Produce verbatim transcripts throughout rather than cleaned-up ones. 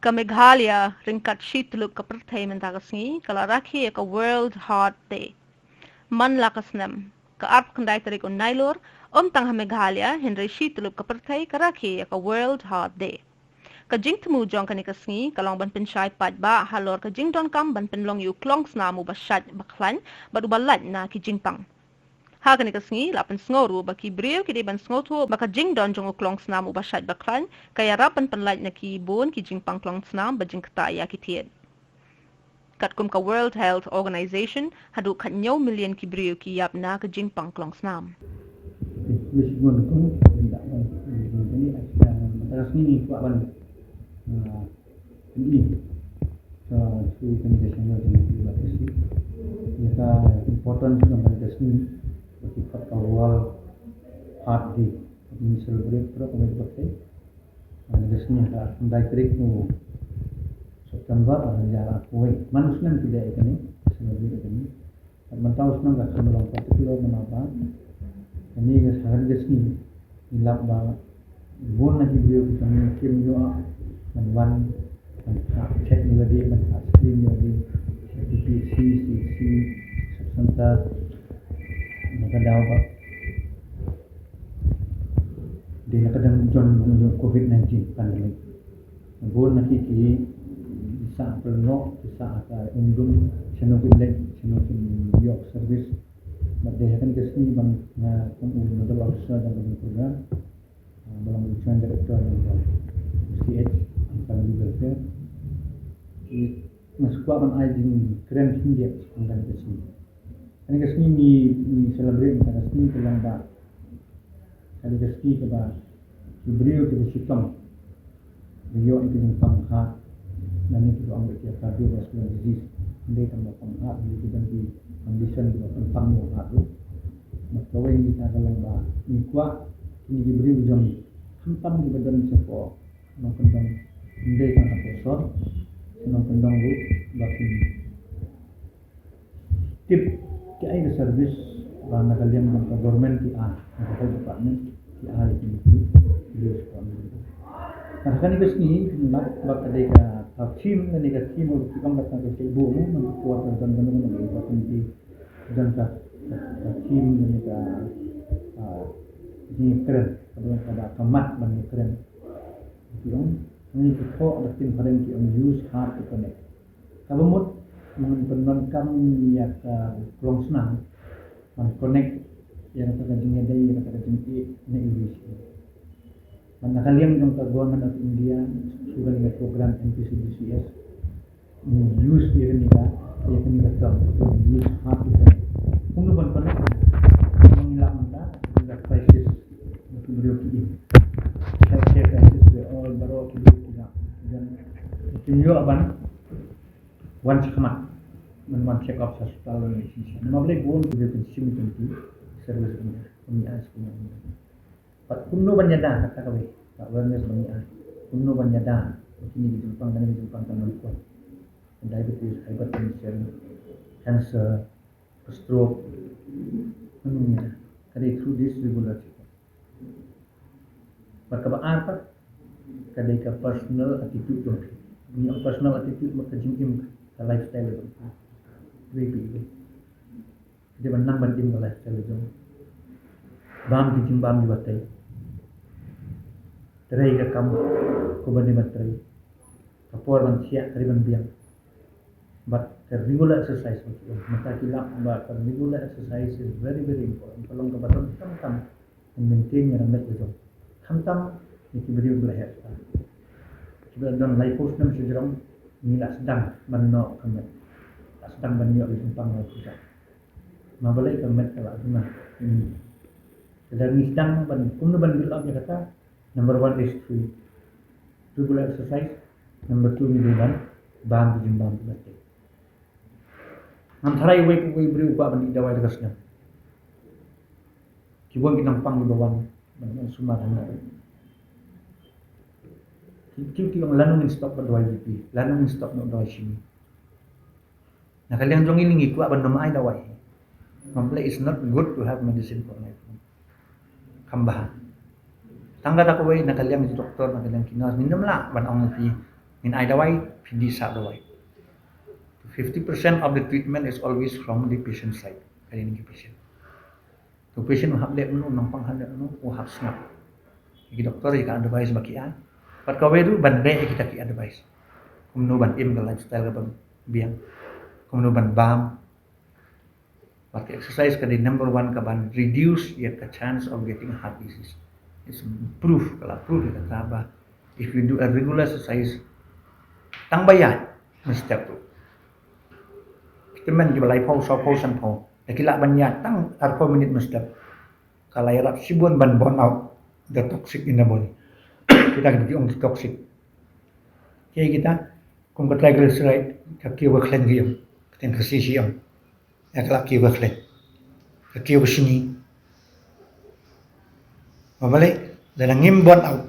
Ka Meghalaya ryngkat shi tyllup ka pyrthei mynta ka sngi ka la rakhe ïa ka World Heart Day. Man la ka snem, ka arphew khyndai tarik u Nailur, ym tang ha Meghalaya hynrei shi tyllup ka pyrthei ka rakhe ïa ka World Heart Day. Ka jingthmu jong kane ka sngi ka long ban pynshai paidbah halor ka jingdonkam ban pynlong ïa u klongsnam uba shait ba khlaiñ bad uba lait na ki jingpang. Ha kane ka sngi la pynsngew ruh ba ki briew ki dei ban sngewthuh ba ka jingdon jong u klongsnam uba shait ba khlaiñ ka ïarap ban pynlait na ki bun ki jingpang klongsnam ba jingktah ïa ki thied. Katkum ka World Health Organization, haduh khathynñiew million ki briew ki ïap na ka jingpang klongsnam. Importance jong kane ka sngi, ba ki khot ka World Heart Day. Ngi celebrate baroh kawei ka pyrthei. Kane ka sngi ha ka arphew khyndai tarik u September, ar hajar arphew wei. Man u snem ki dei ïa kane, celebrate ïa kane. Bad mynta u snem ka kham long particular namar ba kane ka, ha kane ka sngi ngi lap ba bun na ki briew ki kam kim ïoh ban wan, ban phah check ïa lade, ban phah screen ïa lade sha ki P H C, C H C, sub center. Na ka daw ba dei na ka dang jon jong covid nineteen pandemic. Bun na ki ki sah pynlong, ki sah ka um dum, shano kin leit, shano kin ïoh service. Bad dei ha kane ka sngi ba nga kum u nodal officer jong ka program, ah, ba long u joint director jong ka C H and family welfare. Ki, nga sngewkwah ban ai jingkren khyndiat ha kane ka sngi. Kane ka sngi ngi, ngi celebrate kane ka sngi ka long ba, kane ka sngi kaba ki briew kiba shitom ba ïoh ïa ka jingpang heart, lane kiba ong ba ki cardiovascular disease. Ym dei tang ba pang heart, ym dei tang ki condition kiba pang pang ïa heart ruh. Bad kawei ngi ta ka long ba ngi kwah kine ki briew jong ngi, khamtam kiba don shapoh nongkyndong, ym dei tang hapoh sor, nongkyndong ruh ba kin tip ki ai ka service ba na ka liang jong ka government ki ai, na ka health department ki ai ki, ki, ki list ko. Na kane ka sngi ngi lap ba ka dei ka, ka theme, kane ka theme ba ki ong ba ka, ka theme ba ka, ka, ka theme kane ka, ah, jingkren, ka dei ka, ka mat ban kren. Ki ong, ngi ki thoh da ktien phareng ki ong use heart to connect. Kaba mut, ngan pyndonkam ïa ka klongsnam ban connect ïa kata ka jingïadei, ïa kata ka jingïeit na iwei sha iwei. Bad na ka liang jong ka Government of India, through kane ka program M P C D C S, ngi use ïa kane ka, ïa kane ka term, ngi use heart to connect. Kumno ban connect? Kumno ngi lap mynta, ngi la crisis, ngi briew ki im. Healthcare crisis, we all baroh ki briew ki lap. Then, kim ïoh ban wan shakhmat, ban wan check up sha hospital, ban wan check up. Namar balei bun ki briew kin shim ïa ki service, ban wan check up. Bad kumno ban ïada, kata kawei ka awareness ban ïada. Kumno ban ïada ïa kine ki jingpang, kane ki jingpang kan ban kwah. Diabetes, hypertension, cancer, stroke. Kumno ban ïada? Ka dei through this regular checkup. Bad kaba ar pat, ka dei ka personal attitude jong phi. Ngi ong personal attitude, mut ka jingim, ka lifestyle jong phi. Dei phi, dei. Dei ban nang ban im ka lifestyle jong. Bam ki jingbam kiba tei. Trei ka kam kumba dei ban trei. Ka por ban thiah, ka dei ban biang. Bad ka regular exercise, mynta ki lap ba ka regular exercise is very, very important. Ka long kaba donkam tam ban maintain ïa ka met ka jong. Khamtam ïa ki briew ba la heh. Kiba la don laiphew snem shajrong, ngi la sdang ban noh ka met. La sdang ban ïoh ka jingpang laiphew snem. Namar balei? Ka met ka la duna. Hmm. Lada ngi sdang ban, kumno ban build up ïa kata? Number one is through regular exercise. Number two, ngi dei ban bam ki jingbam kiba tei. Ngam tharai uwei pa uwei u briew u kwah ban dih dawai da ka snem. Ki bun ki nongpang kiba wan ban ïasumar hangne. Ki, ki, ki ong lano ngin stop bad dawai B P, lano ngin stop bad dawai shini. Na ka liang jong ngi, ngi kwah ban ym ai dawai. Namar balei? It's not good to have medicine for life. Kham bha. Tang kata kawei, na ka liang ki doktor, na ka liang ki nurse, ngim lah ban ong ïa phi Ngin ai dawai, phi dih sah dawai. Fifty percent of the treatment is always from the patient side. Kali ni ki patient. To patient u hap leh mano, nongpang hap leh mano, u hap sngap. Ki doktor ïa ka advice ba ki ai. Bad kawei ruh ban leh ïa kita ki advice. Kumno ban im ka lifestyle kaba biang. Kumno ban bam. Bad ka exercise ka dei number one kaban reduce ïa ka chance of getting heart disease. It's proof, ka la proof ïa kata ba if you do a regular exercise, tang ba ïaid mynstep ruh. Ki tymmen kiba laiphew, sawphew, sanphew, da ki lah ban ïaid tang arphew minit mynstep, ka la ïarap shibun ban burn out the toxic in the body. Kita ki ong toxic. Ki kita, kum ka triglyceride, ka kiew ka khleiñ ki ong, ka teng ka sisi ong. Ïa ka la kiew ka khleiñ. Ka kiew ka shini. Ba balei, lada ngim burn out,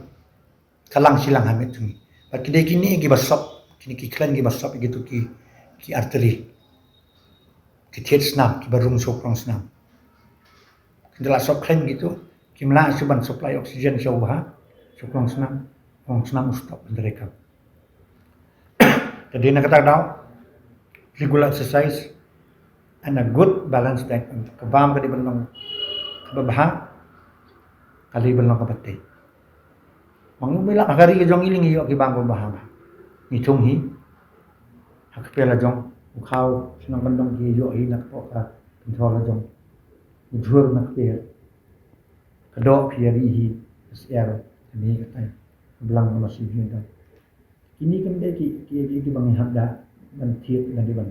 ka lang shi lang ha met jong ngi. Bad ki dei kine kiba sop, kine ki khleiñ kiba sop ïa kito ki, ki artery. Ki thied snam, kiba rung sha u krong snam. Kin da la sop khleiñ kito, kim lah shuh ban supply oxygen sha u bha, sha u krong snam, krong snam u stop ban treikam. Te dei na kata ka daw, regular exercise and a good balanced diet. Ka bam ka dei ban long kaba bha, ka dei ban long kaba tei. Ba ngim lah ha ka ri ka jong ngi lei ngi ïoh ki bam kaba bha bha. Ngi thung hi ha kper la jong, u khaw shnong kyndong ki ïoh hi na ka pok ka pynthor la jong. U jhur na kper. Ka doh phi ïa ri hi, ka syiar, ka ni ka tai. Ka blang ka masi hi da. Kine kim dei ki, ki, ki, kiba ngi hap da ban thied lane ban.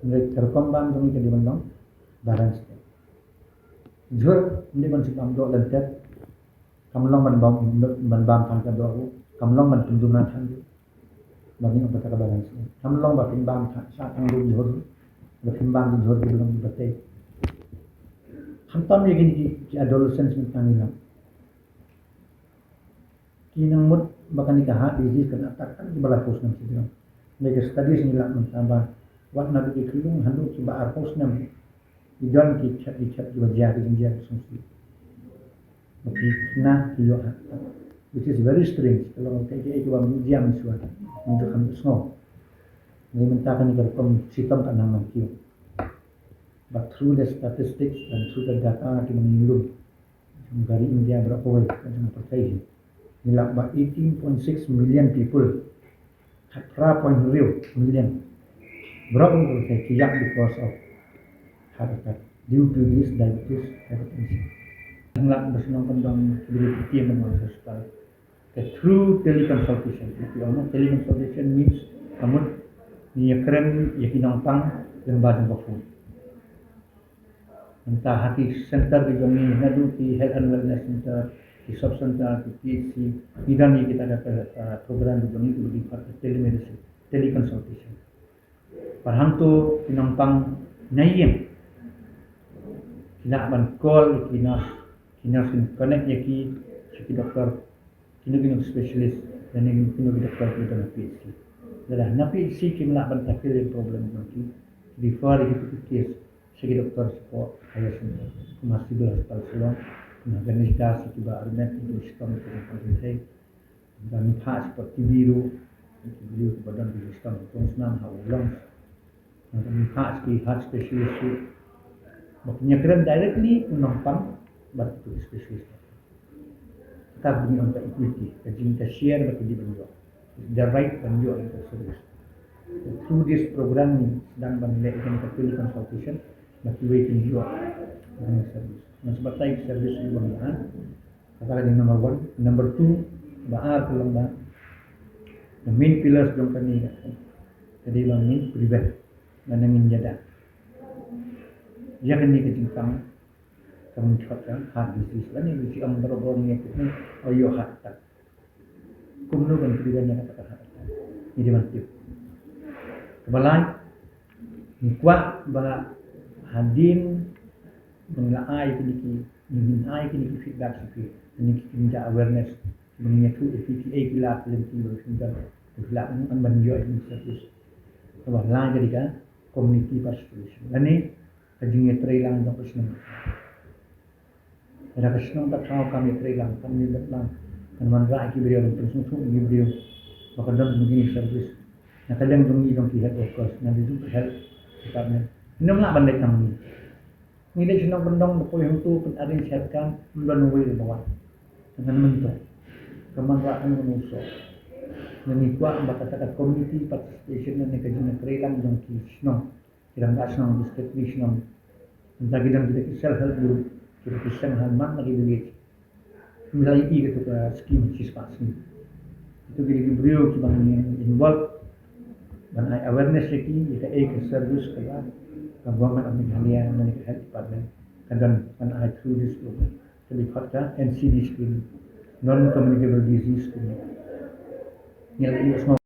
Ngi ka rukom bam jong ngi ka dei ban long balance. Jhur, ngi dei ban shu bam doh lynter. Kam long ban bam, ban bam tang ka doh ruh. Kam long ban pynjumna tang ruh. Ba ngi ong kata ka balance. Kam long ba phin bam tang, shah tang ruh jhur. Ba phin bam jhur ki long ba tei. Khamtam ïa kine ki, ki adolescents mynta ngi long. Ki nang mut ba kane ka heart disease kan attack tang kiba laiphew snem shi jrong. Ngi ka studies ngi lap mynta ba wat naduh ki khyllung haduh kiba arphew snem. Ki don ki khet ki khet kiba jia ki jingjia ki sngewsih. Ba ki khynnah ki ïoh heart attack. Which is very strange. Ka long kaei kaei kaba ym jia mynshuwa. Mynta kam sngew. Ngi mynta kane ka rukom shitom ka nang nang kiew. But through the statistics and through the data kiba ngi lum jong ka ri India baroh kawei, ka jong ka pyrthei hi. Ngi lap ba eighteen point six million people, khatphra point hynriew million baroh kawei ka pyrthei ki ïap because of heart attack due to this diabetes, hypertension. Ngi lap ba shnong kyndong ki dei ki tieng ban wan hospital. Ka through teleconsultation. If you know, teleconsultation means ka mut ngi ïakren ïa ki nongpang lyngba jong ka phone. Mynta ha ki center ki jong ngi, naduh ki health and wellness center, ki sub center, ki P H C, ngi don ïa kita ka, uh, program ki jong ngi, ki jong ngi ka telemedicine, teleconsultation. Bad hangto ki nongpang na ïing ki lah ban call ïa ki nurse, ki nurse kin connect ïa ki sha ki doktor, kino kino specialist, lane kino ki doktor kiba don ha P H C. Lada na P H C kim lah ban tackle ïa ki problem jong ki, ki refer ïa kito ki case sha ki doktor shapoh higher center, kum ha Civil Hospital Shillong, kum ha Ganesh Das, kiba armet, kiba shitom, kiba kynthei. Ba ngi phah shapoh T B ruh, ki briew kiba don ki shitom, ki tong snam ha u lungs. Ba ngi phah sha ki heart specialist ruh, ba kin ïakren directly u nongpang bad u specialist. Kata ba ngi ong ka equity, ka jing, ka share ba ki dei ban ïoh. The right ban ïoh ïa ka service. Through this program ngi sdang ban leh ïa ka teleconsultation, ba kiwei kin ïoh ïa ka service. Ngan sa batai ka service ruh ba ngi ai. Kata ka dei number one. Number two, ba ar ka long ba the main pillars jong kane ka dei ba ngin prevent, lane ngin ïada ïa kane ka jingpang ka mynshwa ka heart disease, lane ngi ong baroh baroh ngi ïathuh ne, ïoh heart attack. Kumno ban prevent ïa kata ka heart attack? Ngi dei ban tip. Kaba lai, ngi kwah ba hadien ba ngi la ai kine ki, ngi ai kine ki feedback sha phi, kine ki, kine ki awareness, ba ngi ïathuh ïa phi kiei ki lad ki lynti ba phi don, ba phi lah ban ïoh ïa kine ki service. Kaba lai ka dei ka community participation, lane ka jingïatreilang jong ka shnong. Lada ka shnong ka thaw kam ïatreilang, kam ïadep lang, Kan wanrah ïa ki briew, kan pynsngewthuh ïa ki briew ba ka don kum kine ki service na ka liang jong ngi, jong ki health workers, na ka liang jong ka health department. Ngim lah ban leit tang ngi. Ngi leit shnong kyndong ba poi hangto pyn-arrange health camp, ym don uwei ruh ba wan. Te ngan mynta ka wanrah, ngan ym sngewthuh. Ngi kwah ba kata ka community participation ne ka jingïatreilang jong ki shnong, ki rangbah shnong, ki secretary shnong, nangta ki don kita ki self help group, kita ki seng ha man la ki village. Ngi la ïohi kata ka skim shispah sngi. Ito ki dei ki briew kiba ngi involve ban ai awareness ïa ki ïa kaei ka service kaba ka Government of Meghalaya lane ka Health Department ka don ban ai through this program, kaba khot ka N C D scheme, Non Communicable Disease Scheme. Ngi la ïohi